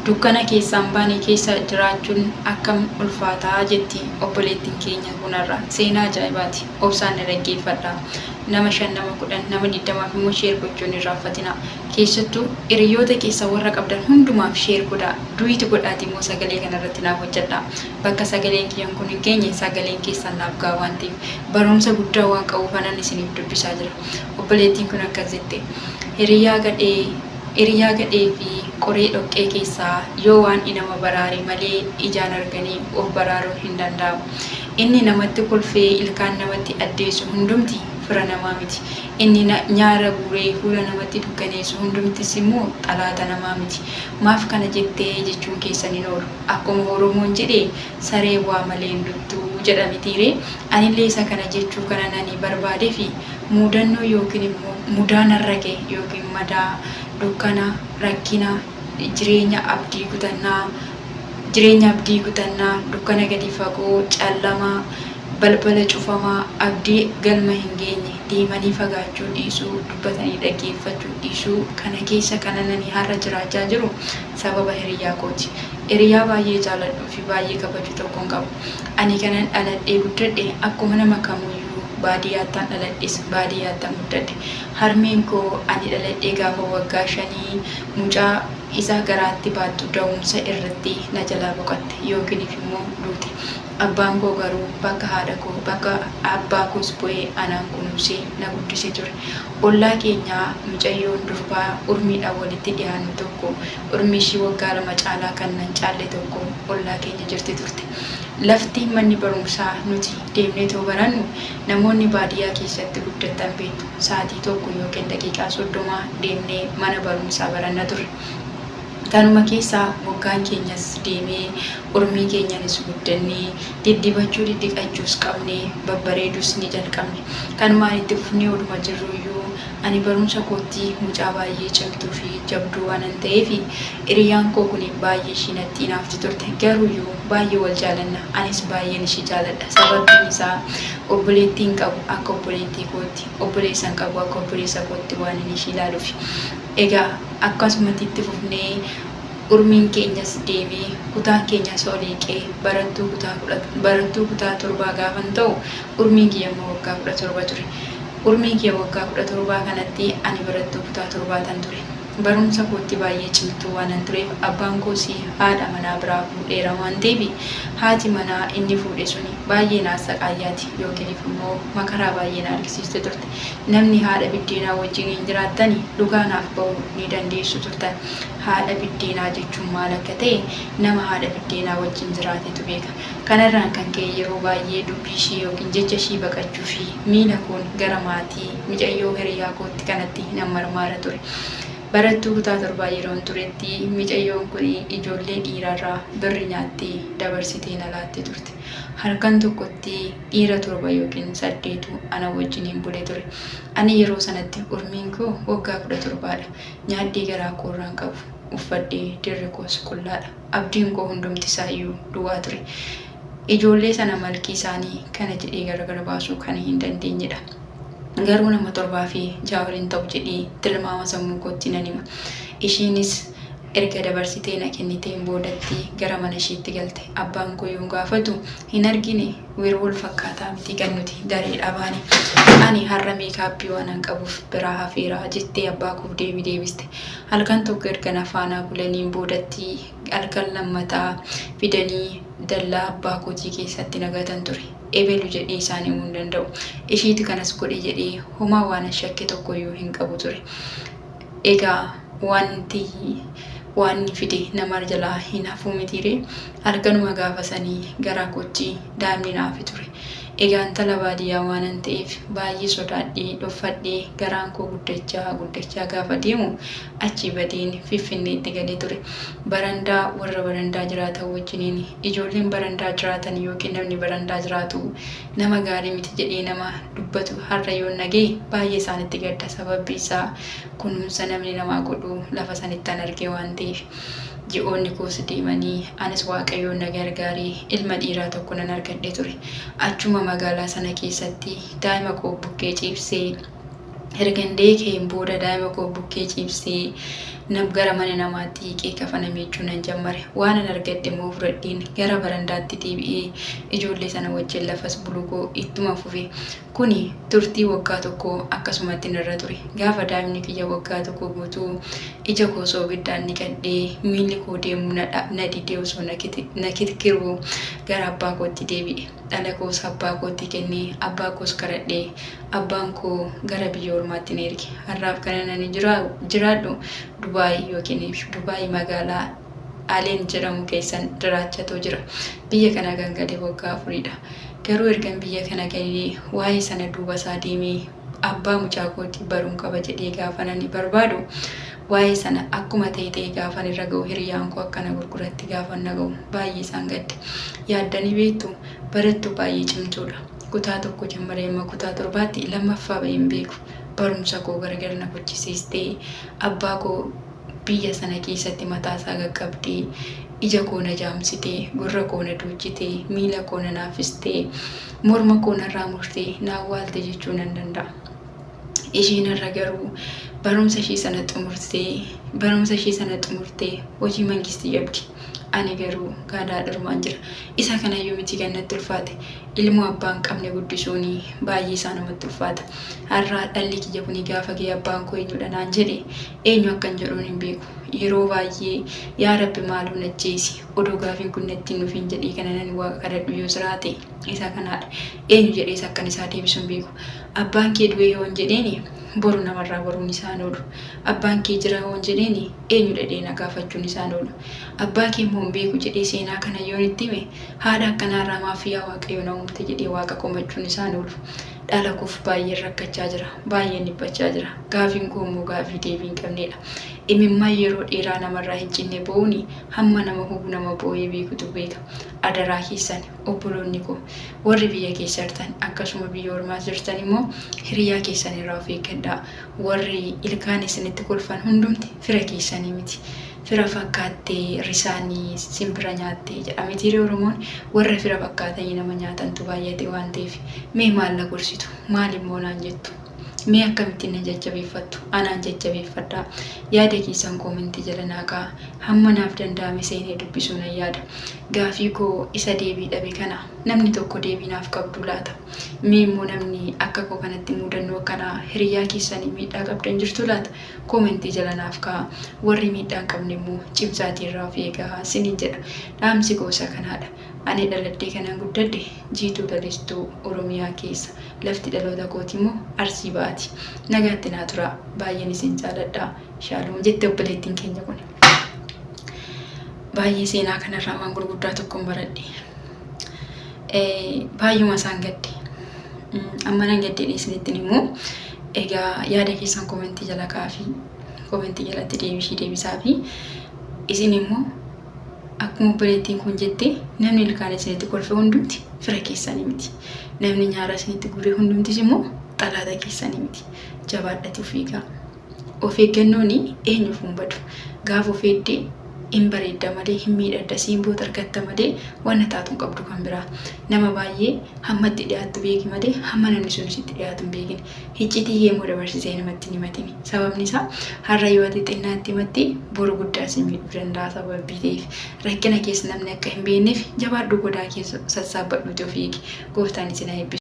Dukkana keessaa hin baane keessa jiraachuun akkam ulfaataa jetti obboleettiin keenya kun har'a. Seenaa ajaa'ibaati. Obsaan na dhaggeeffadhaa. Nama 5, nama 10, nama 20f immoo share gochuu hin irraanfatinaa. Keessattuu hiriyoota keessan warra qabdan hundumaaf share godhaa. Duet godhaatii immoo sagalee kana irratti naaf hojjedhaa. Bakka sagaleen kiyyan kun hin geenye sagaleen keessan naaf ga'a waan ta'eef. Barumsa guddaa waan qabuufanan isiniif dubbisaa jira. Obboleettiin kun akkas jette. Hiriyaa gadhee Hiriyaa gadhee fi qoree dhoqqee keessaa yoo Waandhi nama baraare malee ijaan arganii uf baraaruun hin danda'amu. Inni namatti kolfee ilkaan namatti addeessu hundumti fira namaa miti. Inni nyaara guuree fuula namatti dukkaneessu hundumtis immoo xalaata namaa miti. Maaf kana jette jechuun keessan hin oolu. Akkuma Oromoon jedhe sareen waa malee hin duttu jedha mitiiree? Anillee isa kana jechuu kanan ani barbaadefi muudannoo yookiin immoo mudaa narra gahe yookiin madaa, dukkana, rakkina, jireenya abdii kutannaa, jireenya abdii kutannaa, dukkana gadi fagoo, callama, balbala cufamaa, abdii galma hin geenye, deemanii fagaachuu dhiisuu, dubbatanii dhaggeeffachuu dhiisuu kana keessa kanan ani har'a jiraachaa jiru sababa hiriyyaa kooti. Hiriyaa baay'ee jaaladhuu fi baay'ee kabaju tokkon qaba. Ani kanan dhaladhee guddadhe akkuma nama kamuuyyuu baadiyyaattan dhaladhes baadiyyaattan guddadhe. Harmeen koo ani dhaladhee gaafa waggaa shanii mucaa isa garaatti baattu da'umsa irratti na jalaa boqatte yookiinif immoo duute. Abbaan koo garuu bakka haadha koo bakka abbaa koos bu'ee anaan kunuunsee na guddise ture. Ollaa keenyaa mucayyoon durbaa urmiidhaan walitti dhiyaannu tokko urmii ishii waggaa 2 caalaa kan nan caalle tokko ollaa keenya jirti turte. Lafti manni barumsaa nuti deemneetoo barannu namoonni baadiyyaa keessatti guddattan beektu sa'atii 1 yookiin daqiiqaa 30 deemnee mana barumsaa baranna turre. Kanuma keessa waggaan keenyas deemee urmii keenyanis guddannee diddibachuu diddiqachuus qabnee babbareeduus ni jalqabne. Kanumaan itti fufnee oduma jirruuyyuu Ani barumsa kootti mucaa baay'ee cimtuu fi jabduu waanan ta'eef hiriyaan koo kuni baay'ee ishii natti inaafti turte. Garuuyyuu baay'ee wal jaalanna. Anis baay'een ishii jaaladha. Sababbiin isaa obboleettii hin qabu akka obboleettii kootti, obboleessa hin qabu akka obboleessa kootti waanin ishii ilaalufi. Egaa akkasumatti itti fufnee urmiin keenyas deemee kutaan keenyas ol hiiqee barattuu kutaa barattuu kutaa torbaa gaafan ta'u urmiin kiyya immoo waggaa 17 ture. Urmii kiyya waggaa 17 kanatti ani barattuu kutaa torbaatan ture. Barumsa kootti baay'ee cimtuu waanan tureef abbaan koos haadha manaa biraa fuudheera waan ta'eef haati manaa inni fuudhe suni baay'ee na assaqaayyaati yookiinif immoo makaraa baay'ee na argisiisti turte. Namni haadha biddeenaa wajjiniin jiraattani dhugaa naaf ba'uu ni dandeessu turtan. Haadha biddeenaa jechuun maal akka ta'e nama haadha biddeenaa wajjin jiraatetu beeka. Kanarraan kan ka'e yeroo baay'ee dubbii ishii yookiin jecha ishii baqachuu fi miila koon gara maatii micayyoo hiriyaa kootti kanatti nan marmaara ture. Barattuu kutaa torbaa yeroon turetti micayyoon kuni ijoollee dhiiraarraa birri nyaattee dabarsitee na laatti turte. Halkan tokkotti dhiira torba yookiin saddeetu ana wajjiniin bule ture. Ani yeroo sanatti urmiin koo waggaa 17 dha. Nyaadhee garaa koorraan qabu. Uffadhee dirri koos qullaadha. Abdiin koo hundumti isaa iyyuu duwwaa ture. Ijoollee sana malkii isaanii kana jedhee gargar baasuu kan hin dandeenye dha. Garuu nama torbaa fi ja'a ol hin ta'u jedhee tilmaama sammuu kootti nan hima. Ishiinis erga dabarsitee na kenniteen boodatti gara mana ishiitti galte. Abbaan koo yoo gaafatu hin argine yeroo wal fakkaataa miti kan nuti dareedhaa baane. Ani har'a meekaappii waanan qabuuf biraa hafeera jettee abbaa koof deebii deebiste. Halkan tokko erga na faanaa bulaniin boodatti halkan lammataa fidanii dallaa abbaa kootii keessatti na gatan ture. Ebelu jedhee isaan himuu hin danda'u. Ishiitu kanas godhe jedhee homaa waanan shakke tokkoyyuu hin qabu ture. Egaa wanti waanni fide nama jalaa hin hafuu mitiiree? Halkanuma gaafa sanii garaa kootti daa'imni na hafe ture. Egaa intala baadiyyaa waanan ta'eef baay'ee sodaadhee, dhoffadhee garaan koo guddachaa guddachaa gaafa deemu achii badeen Finfinneetti gale ture. Barandaa warra barandaa jiraatan wajjiniin ijoolleen barandaa jiraatan yookiin namni barandaa jiraatu nama gaarii miti jedhee nama dubbatu har'a yoon dhaga'e baay'ee isaanitti gadda. Sababbi isaa kunuunsa namni namaa godhu lafa sanittan arge waan ta'eef. Ji'oonni koos deemanii anis Waaqayyoon na gargaaree ilma dhiiraa tokko nan argadhe ture. Achuma magaalaa sana keessatti daa'ima koo bukkee ciibsee ergan da'ee ka'een booda daa'ima koo bukkee ciibsee Nam gara mana namaatti hiiqee kafana miiccuu nan jammare. Waanan argadhe immoo fudhadheen gara barandaatti deebi'ee ijoollee sana wajjin lafas buluu koo ittuma fufe. Kuni turtii waggaa tokkoo akkasumattin irra ture. Gaafa daa'imni kiyya waggaa tokko guutuu ija koo soogiddaan dhiqadhee miilli koo deemuu na didee osoo na kirkiruu gara abbaa kootti deebi'e. Dhala koos abbaa kootti kennee abbaa koos kadhadhee abbaan koo gara biyya ormaatti na erge. Har'aaf kanan ani jiraadhu Dubaay yookiin Dubaay magaalaa Aleen jedhamu keessan jiraachatoo jira. Biyya kana kan gale waggaa afuridha. Garuu ergan biyya kana galee waa'ee sana duuba isaa deemee abbaa mucaa kootii baruun qaba jedhee gaafan ani barbaadu waa'ee sana akkuma ta'e ta'e gaafan irra ga'u hiriyaan koo akka na gurguratti gaafan dhaga'u baay'ee isaan gadde. Yaaddanii beektuu? Barattuu baay'ee cimtuudha. Kutaa tokko jammaree amma kutaa torbaatti lammaffaa ba'ee hin beeku. Barumsa koo gargar na kuchisiistee abbaa koo biyya sana keessatti mataa isaa qaqqabdee, ija koo na jaamsitee, gurra koo na duuchitee, miila koo na naaffistee, morma koo narraa murtee na awwaalte jechuu nan danda'a. Isheen har'a garuu barumsa ishee sana xumurtee, barumsa ishee sana xumurtee hojii mangistii qabdi. Ani garuu gaadaa dhormaan jira. Isa kanayyuu miti kan natti ulfaate. Ilmoo abbaa hin qabne guddisuun baay'ee isaa namatti ulfaata. Har'a dhalli kiyya kuni gaafa ga'e abbaan koo eenyudha naan jedhe eenyu akkan jedhuun hin beeku. Yeroo baay'ee yaa Rabbi maaloo na ajjeesi odoo gaafiin kun natti hin dhufin jedhee kanan ani Waaqa kadhadhu yoo jiraate isa kanaadha. Eenyu jedhees akkan isaa deebisu hin beeku. Abbaan kee du'e yoon jedheeni boru namarraa baruun isaa hin oolu. Abbaan kee jira yoon jedheeni eenyudha jedhee na gaafachuun isaa hin oolu. Abbaa kee immoo hin beeku jedhee seenaa kana yoon itti hime haadha akkanaa irraa maaf yaa Waaqayyo na uumte jedhee Waaqa komachuun isaa hin oolu. Dhala koof baay'een rakkachaa jira. Baay'een dhiphachaa jira. Gaafiin koo immoo gaafii deebii hin qabneedha. Imimmaan yeroo dheeraa namarraa hin cinne boo'uuni hamma nama hubu nama boo'ee beekutu beeka. Adaraa keessan obboloonni koo warri biyya keessa jirtan akkasuma biyya ormaas jirtan immoo hiriyaa keessan irraa of eeggadhaa. Warri ilkaan isinitti kolfan hundumti fira keessanii miti. Fira fakkaattee risaanii simbira nyaatte jedha mitiiree Oromoon warra fira fakkaatanii nama nyaatantu baay'ate waan ta'eef mee maal na gorsitu maal immoo naan jettu mee akkamittiin na jajjabeeffattu anaan jajjabeeffadhaa yaada keessan koomentii jala naa kaa'aa hamma naaf danda'ame seenee dubbisuu nan yaada gaafii koo isa deebii dhabe kana namni tokko deebii naaf qabduu laata mee immoo namni akka koo kanatti muudannoo akkanaa hiriyaa keessanii miidhaa qabdan jirtuu laata Koomentii jala naaf kaa'aa. Warri miidhaa hin qabne immoo cimsaatii irraa of eegaa siniin jedha. Dhaamsi koo isa kanaadha. Ani dhaladhee kanan guddadhe Jiituu Lalistuu Oromiyaa keessa. Lafti dhaloota kootii immoo Arsii Bahaati. Nagaatti naa turaa. Baay'een isin jaaladha. Shaaloom jette obboleettiin keenya kun. Baay'ee seenaa kanarraa waan gurguddaa tokkon baradhe. Baay'uma isaan gadde. Amma nan gaddee isinitti himu. Egaa yaada keessan komentii jala kaafii komentii jalatti deebishii deebisaa fi isin immoo akkuma obboleettiin kun jette namni ilkaan isinitti kolfe hundumti fira keessanii miti. Namni nyaara isinitti gure hundumtis immoo xalaata keessanii miti. Jabaadhati of eegaa. Of eeggannoon eenyuuf hin badu. Gaafa of eegde hin bareedda malee hin miidhagda simboo argatta malee wanna taatu hin qabdu kan biraa. Nama baay'ee hamma itti dhiyaattu beeki malee hamma namni sun sitti dhiyaatu hin beekin. Hiccitii kee immoo dabarsitee namatti hin himatini. Sababni isaa har'a yoo ati xinnaatti himatte boru guddaa si miidhuu danda'a sababii ta'eef. Rakkina keessa namni akka hin beekneef jabaadhu godaa keessa sassaabbadhuuti of eegi. Gooftaan isin haa eebbisu.